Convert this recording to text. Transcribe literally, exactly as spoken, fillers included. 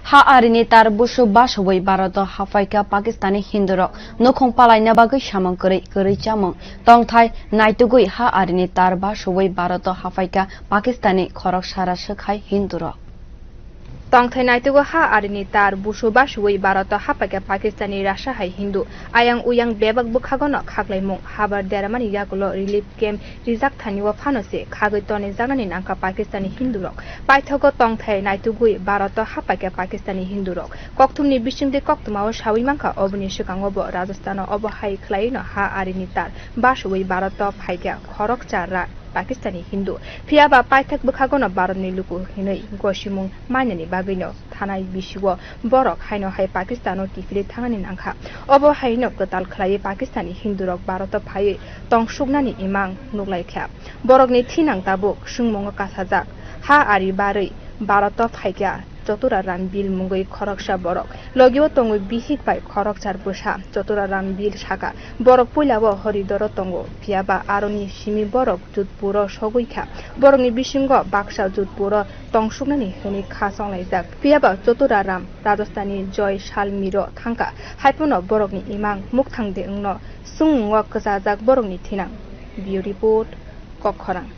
Ha arini tar busu basowi Bharat o haphaikha Pakistani Hindu rok. Nukhung palaina bagwi samung kwrwi, kwrwi chamung. Tongthai naitugwi ha arini tar basowi Bharat o haphaikha Pakistani khorok sara swkhai Hindu rok. Tongthai naitugo ha arini tar busu basowi Bharat o haphaikha Pakistani rasa hai Hindu. Ayang uyang bebak bwkhagono khaklaimung. Habar deramani yagulo relief camp rijak thani o phano se khagwi tonwi jaknani nangkha Pakistani Hindu rok. Paithago tongthai naitugwi Bharat o haphaikha Pakistani Hindu rok. Kokthumni bisingtwi koktwmao sawi mankha, oboni swkango bo Rajasthan o obo hai khwlaino ha arini tar basowi Bharat o phaikha khoroksa ra Pakistani Hindu. Phiyaba paithak bwkhagono Bharatni luku hinwi gosimung mainani bagwino thanai bisio borok haino hai Pakistano kiphilwi thangnani nangkha. Obo haino kwtal khwlaiwi Pakistani Hindu rok Bharat o phaiwi tongsuknani imang nuklaikha. Borokni thinang tabuk swngmungo kasajak. Ha ari barwi Bharat o phaikha Chotura Ram Bil mungwi khoroksa borok. Logio tongwi bihik bai khoroksa bwsa. Chotura Ram Bil saka, borok puilao Horidoro tongo, phiyaba aroni simi borok Jodhpuro sogwi kha. Borokni bisingo baksa Jodhpuro tongsuknani hwnwi kha chonglaijak. Phiyaba Chotura Ram Rajasthani Joy Salmiro thangkha, haiphano borokni imang mukthang de wngno swngmungo kwchajak borokni thinang. Bureau Report, Kokkhorang.